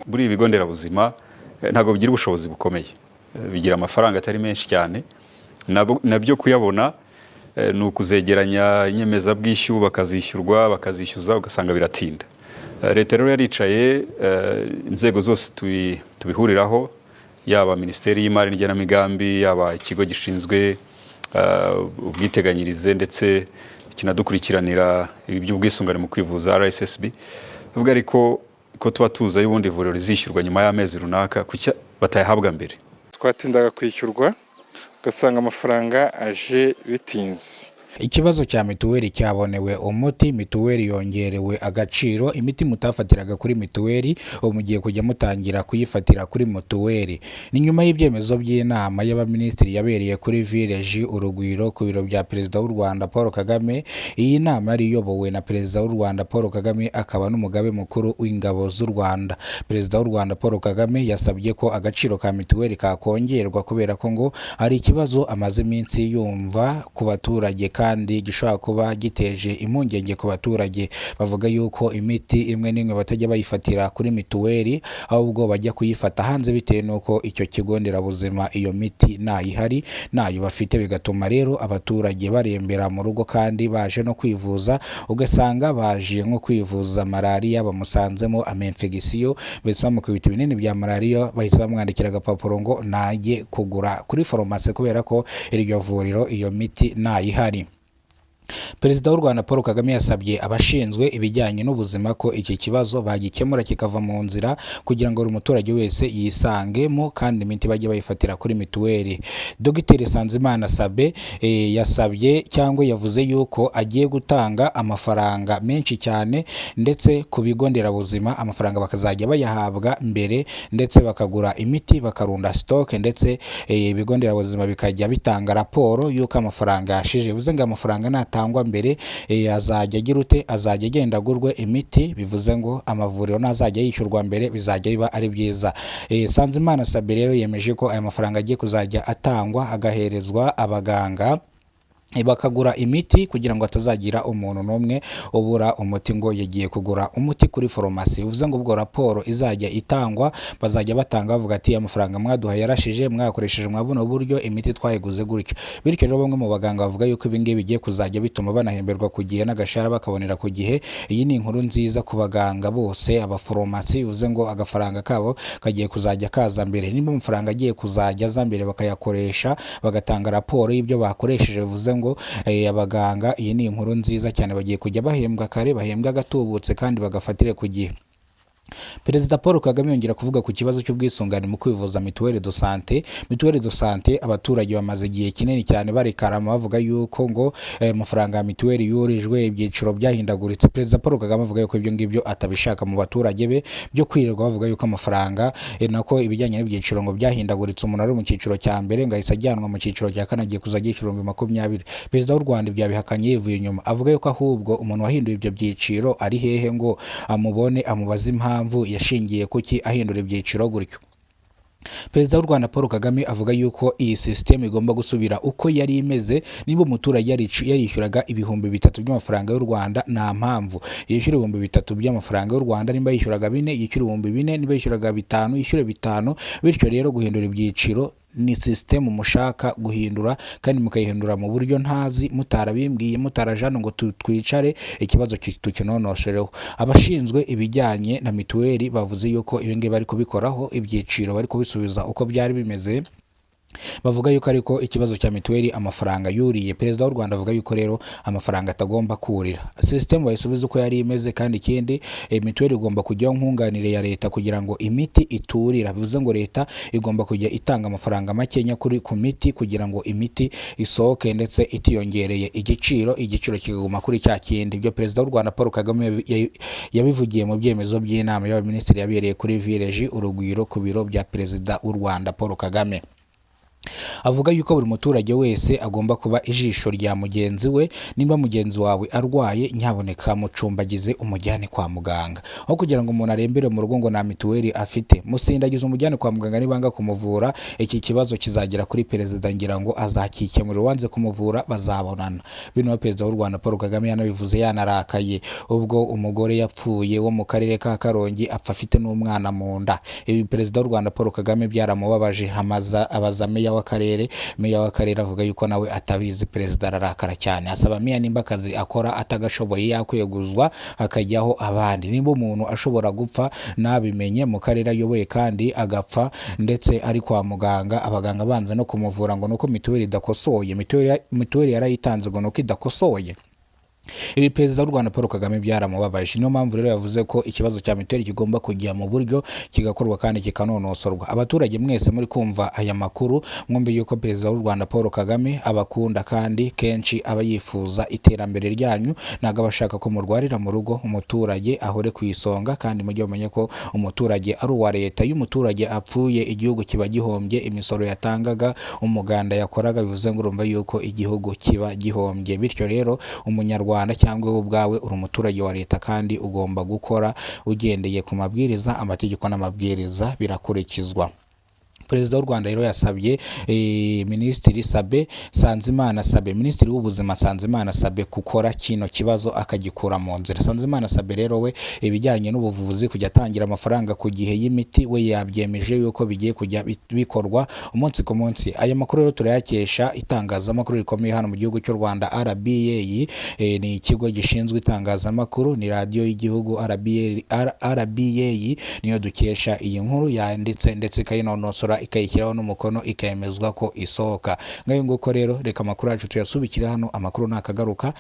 Muri ibi bigo nderabuzima ntabwo bigira ubushobozi bukomeye. Bigira amafaranga atari menshi cyane. Nabyo kuyabona ni ukuzegeranya inyemezabwishyu, bakazishyurwa, bakazishyuza, ugasanga biratinda. Leta rero yaricaye, inzego zose tubihuriraho, yaba Minisiteri y'Imari n'Igenamigambi, yaba ikigo gishinzwe ubwiteganyirize ndetse kinadukurikiranira ibi by'ubwisungane mu kwivuza, RSSB, bavuga ariko ko tuba tuzi ubundi ivuriro rizishyurwa nyuma y'amezi runaka, kuki batayahabwa mbere? Twatindaga kwishyurwa, ugasanga amafaranga aje bitinze. Ikibazo cya mituweli cyabonewe umuti, mituweli yongerewe agaciro. Imiti mutafatiraga kuri mituweli ubu mugiye kujya mutangira kuyifatira kuri mituweli. Ni nyuma y'ibyemezo by'inama y'abaminisitiri yabereye kuri Village Urugwiro ku biro bya Perezida w'u Rwanda Paul Kagame. Iyi nama yari iyobowe na Perezida w'u Rwanda Paul Kagame, akaba n'Umugaba Mukuru w'Ingabo z'u Rwanda. Perezida w'u Rwanda Paul Kagame yasabye ko agaciro ka mituweli kakongerwa, kubera ko ngo hari ikibazo amaze iminsi yumva ku baturage kandi gishobora kuba giteje impungenge ku baturage. Bavuga yuko imiti imwe n'imwe batajya bayifatira kuri mituweli, ahubwo bajya kuyifata hanze bitewe n'uko icyo kigo nderabuzima iyo miti ntayihari, ntayo bafite. Bigatuma rero abaturage barembera mu rugo kandi baje no kwivuza, ugasanga baje nko kwivuza malariya bamusanzemo ama infection, mbese bamukubita ibinini bya malariya, bahita bamwandikira agapapuro ngo najye kugura kuri farumasi kubera ko iryo vuriro iyo miti ntayihari. Perezida w'u Rwanda Paul Kagame yasabye abashinzwe ibijyanye n'ubuzima ko iki kibazo bagikemura kikava mu nzira, kugira ngo buri muturage wese yisangemo kandi imiti bajye bayifatira kuri mituweli. Dogiteri Sanzimana Sabe yasabye cyangwa yavuze yuko agiye gutanga amafaranga menshi cyane, ndetse ku bigo nderabuzima amafaranga bakazajya bayahabwa mbere, ndetse bakagura imiti bakarunda stock, ndetse ibigo nderabuzima bikajya bitanga raporo y'uko amafaranga yashije. Bivuze ngo amafaranga natangwa mbere azajya agira ute? Azajya agenda agurwe imiti. Bivuze ngo amavuriro nazajya yishyurwa mbere, bizajya biba ari byiza. Sanzimana Sabe rero yemeje ko aya mafaranga agiye kuzajya atangwa, agaherezwa abaganga, bakagura imiti kugira ngo hatazagira umuntu n'umwe ubura umuti ngo yagiye kugura umuti kuri farumasi. Bivuze ngo ubwo raporo izajya itangwa, bazajya batanga bavuga ati: "Amafaranga mwaduhaye yarashije, mwakoresheje mwa buno buryo, imiti twayiguze gutyo." Bityo rero bamwe mu baganga bavuga yuko ibi ngibi bigiye kuzajya bituma banahemberwa ku gihe n'agashahara bakabonera ku gihe. Iyi ni inkuru nziza ku baganga bose, abaforomasi. Bivuze ngo agafaranga kabo kagiye kuzajya kaza mbere. Nimba amafaranga agiye kuzajya aza mbere, bakayakoresha, bagatanga raporo y'ibyo bakoresheje, bivuze ngo abaganga, iyi ni inkuru nziza cyane, bagiye kujya bahembwa kare, bahembwa agatubutse kandi bagafatire ku gihe. Perezida Paul Kagame yongera kuvuga ku kibazo cy'ubwisungane mu kwivuza, mutuelle de santé. Mutuelle de santé, abaturage bamaze igihe kinini cyane barekarama, bavuga yuko ngo amafaranga ya mituweli yurijwe, ibyiciro byahindaguritse. Perezida Paul Kagame avuga yuko ibyo ngibyo atabishaka mu baturage be, byo kwirirwa bavuga yuko amafaranga nako ibijyanye n'ibyiciro ngo byahindaguritse, umuntu ari mu cyiciro cya mbere ngo ahise ajyanwa mu cyiciro cya kane, agiye kuzajya yishyura 20,000. Perezida w'u Rwanda ibyo yabihakanye yivuye inyuma, avuga yuko ahubwo umuntu wahinduye ibyo byiciro ari hehe ngo amubone, amubaze impamvu yashingiye kuki ahindura ibyiciro gutyo. Perezida w'u Rwanda Paul Kagame avuga yuko iyi sisiteme igomba gusubira uko yari imeze. Niba umuturage yarishyuraga 3000 by'amafaranga y'u Rwanda, nta mpamvu yishyura 3000 by'amafaranga y'u Rwanda. Nimba yishyuraga 4, yishyura 4000. Niba yishyuraga 5, yishyure 5. Bityo rero guhindura ibyiciro ni sisitemu mushaka guhindura kandi mukayihindura mu buryo ntazi, mutarabimbwiye, mutarajana ngo twicare ikibazo tukinonoshereho. Abashinzwe ibijyanye na mituweli bavuze yuko ibi ngibi bari kubikoraho, ibyiciro bari kubisubiza uko byari bimeze. Bavuga yuko ariko ikibazo cya mituweli, amafaranga yuriye, Perezida w'u Rwanda avuga yuko rero amafaranga atagomba kurira, sisitemu bayisubize uko yari imeze. Kandi ikindi, mituweli igomba kujyaho nkunganire ya leta kugira ngo imiti iturira. Bivuze ngo leta igomba kujya itanga amafaranga makenya kuri ku miti kugira ngo imiti isohoke ndetse itiyongereye igiciro, igiciro kikaguma kuri cya kindi. Ibyo Perezida w'u Rwanda Paul Kagame yabivugiye mu byemezo by'inama y'abaminisitiri yabereye kuri Village Urugwiro ku biro bya Perezida w'u Rwanda Paul Kagame. Avuga yuko buri muturage wese agomba kuba ijisho rya mugenzi we. Nimba mugenzi wawe arwaye, nyaboneka mucumbagize umujyane kwa muganga, aho kugira ngo umuntu arembere mu rugo ngo nta mituweli afite. Musindagize umujyane kwa muganga. Nibanga kumuvura, iki kibazo kizagera kuri perezida, ngira ngo azakikemura. Uwanze kumuvura bazabonana. Bino Perezida w'u Rwanda Paul Kagame yanabivuze yanarakaye, ubwo umugore yapfuye wo mu karere ka Karongi, apfa afite n'umwana mu nda. Ibi Perezida w'u Rwanda Paul Kagame byaramubabaje, amaza abaza meya w'akarere. Meya w'akarere avuga yuko nawe atabizi. Perezida ararakara cyane, asaba meya nimba akazi akora atagashoboye yakweguzwa hakajyaho abandi, nimba umuntu ashobora gupfa nabimenye mu karere ayoboye, kandi agapfa ndetse ari kwa muganga, abaganga banza no kumuvura, ngo nuko mituweli idakosoye. Mituweli yarayitanze, ngo nuko idakosoye. Ibi Perezida w'u Rwanda Paul Kagame byaramubabaje. Niyo mpamvu rero yavuze ko ikibazo cya mituweli kigomba kujya mu buryo, kigakorwa kandi kikanonosorwa. Abaturage mwese muri kumva aya makuru, mwumve yuko Perezida w'u Rwanda Paul Kagame abakunda, kandi kenshi aba yifuza iterambere ryanyu. Ntabwo aba ashaka ko murwarira mu rugo. Umuturage ahore ku isonga, kandi mujye mumenya ko umuturage ari uwa leta. Iyo umuturage apfuye, igihugu kiba gihombye imisoro yatangaga, umuganda yakoraga. Bivuze ngo urumva yuko igihugu kiba gihombye. Bityo rero, umunyarwanda cyangwa wowe ubwawe uri umuturage wa leta, kandi ugomba gukora ugendeye ku mabwiriza. Amategeko n'amabwiriza birakurikizwa. Perezida w'u Rwanda rero yasabye Minisitiri Sabe Sanzimana Sabe, Minisitiri w'Ubuzima Sanzimana Sabe, gukora kino kibazo akagikura mu nzira. Sanzimana Sabe rero we, ibijyanye n'ubuvuzi, kujya atangira amafaranga ku gihe y'imiti, we yabyemeje yuko bigiye kujya bikorwa umunsi ku munsi. Aya makuru rero turayakesha itangazamakuru rikomeye hano mu gihugu cy'u Rwanda, RBA. Ni ikigo gishinzwe itangazamakuru, ni radiyo y'igihugu RBA. RBA niyo dukesha iyi nkuru yanditse, ndetse ikayinonosora, ikayishyiraho n'umukono, ikemezwa ko isohoka. Ngayo nguko rero, reka amakuru yacu tuyasubikire hano. Amakuru nakagaruka.